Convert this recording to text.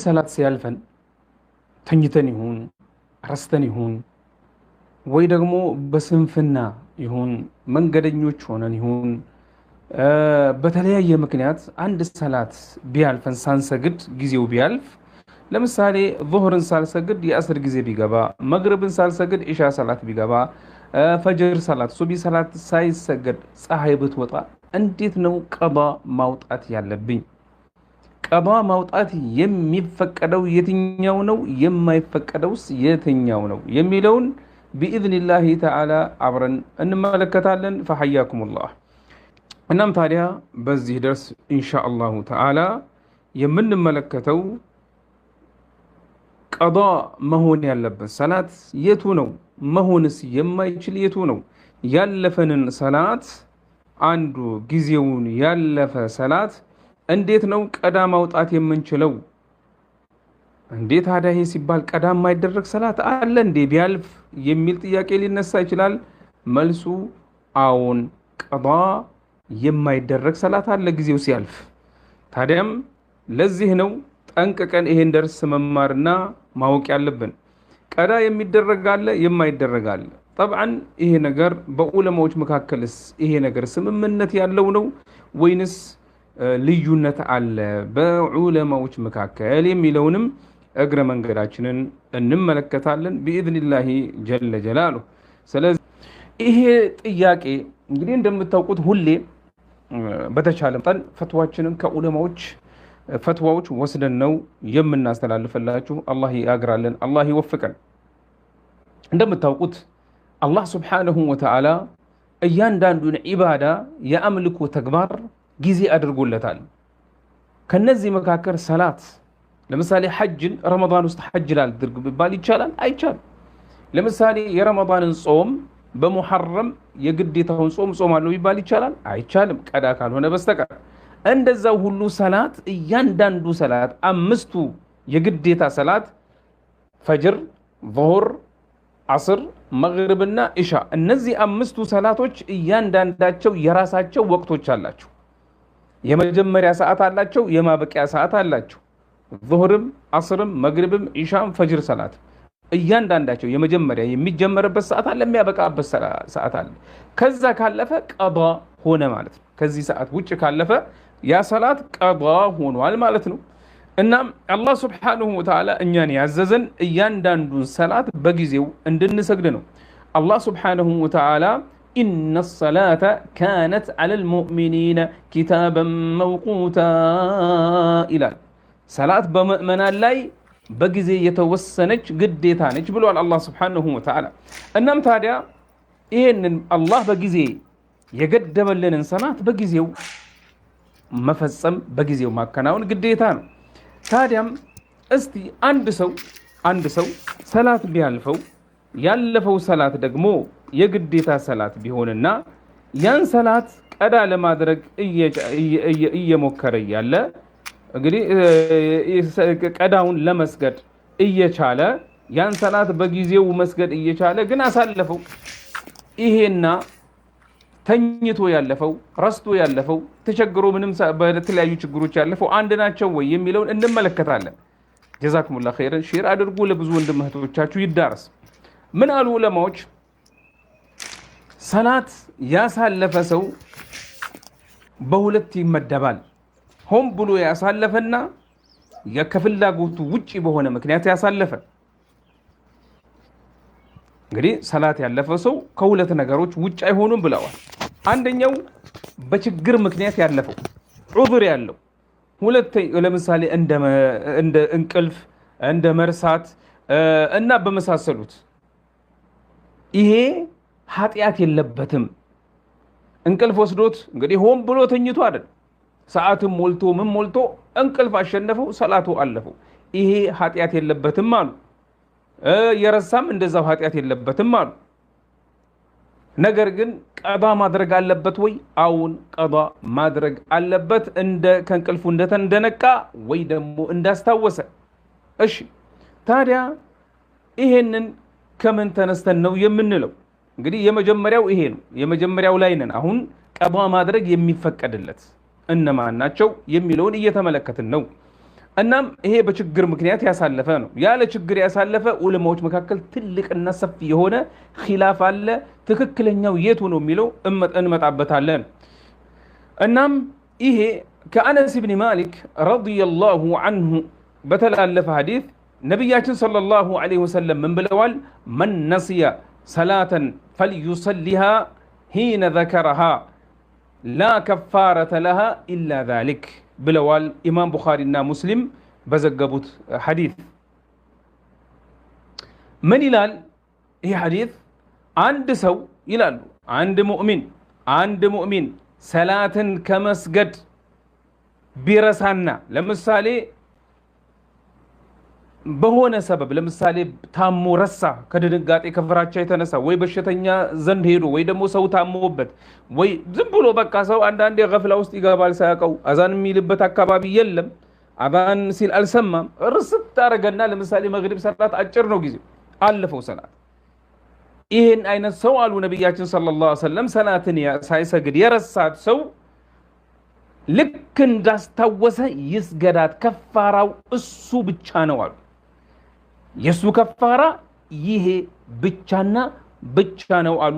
ሰላት ሲያልፈን ተኝተን ይሁን ረስተን ይሁን ወይ ደግሞ በስንፍና ይሁን መንገደኞች ሆነን ይሁን በተለያየ ምክንያት አንድ ሰላት ቢያልፈን ሳንሰግድ ጊዜው ቢያልፍ፣ ለምሳሌ ዙህርን ሳልሰግድ የአስር ጊዜ ቢገባ፣ መግሪብን ሳልሰግድ ኢሻ ሰላት ቢገባ፣ ፈጅር ሰላት፣ ሱቢ ሰላት ሳይሰገድ ፀሐይ ብትወጣ እንዴት ነው ቀዷ ማውጣት ያለብኝ? ቀዷ ማውጣት የሚፈቀደው የትኛው ነው? የማይፈቀደውስ የትኛው ነው የሚለውን ቢኢዝኒላሂ ተዓላ አብረን እንመለከታለን። ፈሐያኩሙላህ። እናም ታዲያ በዚህ ደርስ ኢንሻ አላሁ ተዓላ የምንመለከተው ቀዷ መሆን ያለበት ሰላት የቱ ነው? መሆንስ የማይችል የቱ ነው? ያለፈንን ሰላት፣ አንዱ ጊዜውን ያለፈ ሰላት እንዴት ነው ቀዳ ማውጣት የምንችለው? እንዴ ታዲያ ይሄ ሲባል ቀዳ የማይደረግ ሰላት አለ እንዴ ቢያልፍ የሚል ጥያቄ ሊነሳ ይችላል። መልሱ አዎን፣ ቀዳ የማይደረግ ሰላት አለ ጊዜው ሲያልፍ። ታዲያም ለዚህ ነው ጠንቅቀን ይሄን ደርስ መማርና ማወቅ ያለብን። ቀዳ የሚደረግ አለ፣ የማይደረግ አለ። ጠብዓን ይሄ ነገር በዑለማዎች መካከልስ ይሄ ነገር ስምምነት ያለው ነው ወይንስ ልዩነት አለ በዑለማዎች መካከል የሚለውንም እግረ መንገዳችንን እንመለከታለን ቢኢዝኒላሂ ጀለ ጀላሉ። ስለዚህ ይሄ ጥያቄ እንግዲህ እንደምታውቁት ሁሌ በተቻለ መጠን ፈትዋችንን ከዑለማዎች ፈትዋዎች ወስደን ነው የምናስተላልፍላችሁ። አላህ ያግራለን፣ አላህ ይወፍቀን። እንደምታውቁት አላህ ስብሓነሁ ወተዓላ እያንዳንዱን ዒባዳ የአምልኮ ተግባር ጊዜ አድርጎለታል። ከነዚህ መካከል ሰላት፣ ለምሳሌ ሐጅን ረመዳን ውስጥ ሐጅ ላድርግ ቢባል ይቻላል? አይቻልም። ለምሳሌ የረመዳንን ጾም በሙሐረም የግዴታውን ጾም ጾማለሁ ቢባል ይቻላል? አይቻልም፣ ቀዳ ካልሆነ በስተቀር። እንደዛው ሁሉ ሰላት፣ እያንዳንዱ ሰላት አምስቱ የግዴታ ሰላት ፈጅር፣ ዙሁር፣ አስር፣ መግሪብና ኢሻ፣ እነዚህ አምስቱ ሰላቶች እያንዳንዳቸው የራሳቸው ወቅቶች አላቸው። የመጀመሪያ ሰዓት አላቸው፣ የማበቂያ ሰዓት አላቸው። ዙሁርም፣ አስርም፣ መግሪብም፣ ኢሻም፣ ፈጅር ሰላት እያንዳንዳቸው የመጀመሪያ የሚጀመርበት ሰዓት አለ፣ የሚያበቃበት ሰዓት አለ። ከዛ ካለፈ ቀዷ ሆነ ማለት ነው። ከዚህ ሰዓት ውጭ ካለፈ ያ ሰላት ቀዷ ሆኗል ማለት ነው። እናም አላህ ስብሓንሁ ወተዓላ እኛን ያዘዘን እያንዳንዱን ሰላት በጊዜው እንድንሰግድ ነው። አላህ ስብሓንሁ ወተዓላ ኢነ ሰላተ ካነት ዐለል ሙእሚኒነ ኪታበን መውቁታ ይላል። ሰላት በምእመናን ላይ በጊዜ የተወሰነች ግዴታ ነች ብሏል አላህ ስብሓንሁ ወተዓላ። እናም ታዲያ ይሄንን አላህ በጊዜ የገደበልንን ሰላት በጊዜው መፈጸም በጊዜው ማከናወን ግዴታ ነው። ታዲያም እስቲ አንድ ሰው ሰላት ቢያልፈው፣ ያለፈው ሰላት ደግሞ የግዴታ ሰላት ቢሆንና ያን ሰላት ቀዳ ለማድረግ እየሞከረ እያለ፣ እንግዲህ ቀዳውን ለመስገድ እየቻለ፣ ያን ሰላት በጊዜው መስገድ እየቻለ ግን አሳለፈው። ይሄና ተኝቶ ያለፈው፣ ረስቶ ያለፈው፣ ተቸግሮ ምንም በተለያዩ ችግሮች ያለፈው አንድ ናቸው ወይ የሚለውን እንመለከታለን። ጀዛኩሙላህ ኸይረን። Share አድርጉ፣ ለብዙ ወንድም እህቶቻችሁ ይዳረስ። ምን አሉ ዑለማዎች? ሰላት ያሳለፈ ሰው በሁለት ይመደባል። ሆን ብሎ ያሳለፈና ከፍላጎቱ ውጪ በሆነ ምክንያት ያሳለፈ። እንግዲህ ሰላት ያለፈ ሰው ከሁለት ነገሮች ውጭ አይሆኑም ብለዋል። አንደኛው በችግር ምክንያት ያለፈው ዑዝር ያለው፣ ሁለት ለምሳሌ እንደ እንቅልፍ፣ እንደ መርሳት እና በመሳሰሉት ይሄ ኃጢአት የለበትም። እንቅልፍ ወስዶት እንግዲህ ሆን ብሎ ተኝቶ አይደል፣ ሰዓትም ሞልቶ ምን ሞልቶ እንቅልፍ አሸነፈው፣ ሰላቱ አለፈው። ይሄ ኃጢአት የለበትም አሉ። የረሳም እንደዛው ኃጢአት የለበትም አሉ። ነገር ግን ቀዷ ማድረግ አለበት ወይ? አዎን፣ ቀዷ ማድረግ አለበት። እንደ ከእንቅልፉ እንደነቃ ወይ ደግሞ እንዳስታወሰ። እሺ ታዲያ ይሄንን ከምን ተነስተን ነው የምንለው? እንግዲህ የመጀመሪያው ይሄ ነው። የመጀመሪያው ላይ ነን አሁን። ቀዷ ማድረግ የሚፈቀድለት እነማን ናቸው የሚለውን እየተመለከትን ነው። እናም ይሄ በችግር ምክንያት ያሳለፈ ነው። ያለ ችግር ያሳለፈ ዑለማዎች መካከል ትልቅና ሰፊ የሆነ ኺላፍ አለ። ትክክለኛው የቱ ነው የሚለው እንመጣበታለን። እናም ይሄ ከአነስ ብን ማሊክ ረዲየላሁ አንሁ በተላለፈ ሐዲስ ነቢያችን ሰለላሁ ዐለይሂ ወሰለም ምን ብለዋል? መን ነሲየ ሰላተን ፈልዩሰሊሃ ሂነ ዘከረሃ ላ ከፋረተ ለሃ ኢላ ዛሊክ ብለዋል። ኢማም ቡኻሪና ሙስሊም በዘገቡት ሐዲስ ምን ይላል? ይህ ሐዲስ አንድ ሰው ይላሉ፣ አንድ ሙእሚን ሰላትን ከመስገድ ቢረሳና ለምሳሌ በሆነ ሰበብ፣ ለምሳሌ ታሞ ረሳ፣ ከድንጋጤ ከፍራቻ የተነሳ፣ ወይ በሽተኛ ዘንድ ሄዶ፣ ወይ ደግሞ ሰው ታሞበት፣ ወይ ዝም ብሎ በቃ ሰው አንዳንዴ ገፍላ ውስጥ ይገባል ሳያውቀው። አዛን የሚልበት አካባቢ የለም፣ አዛን ሲል አልሰማም፣ ርስት አደረገና ለምሳሌ መግሪብ ሰላት አጭር ነው ጊዜው፣ አለፈው ሰላት። ይህን አይነት ሰው አሉ ነቢያችን ሰለላሁ ዐለይሂ ወሰለም፣ ሰላትን ሳይሰግድ የረሳት ሰው ልክ እንዳስታወሰ ይስገዳት፣ ከፋራው እሱ ብቻ ነው አሉ። የእሱ ከፋራ ይሄ ብቻና ብቻ ነው አሉ።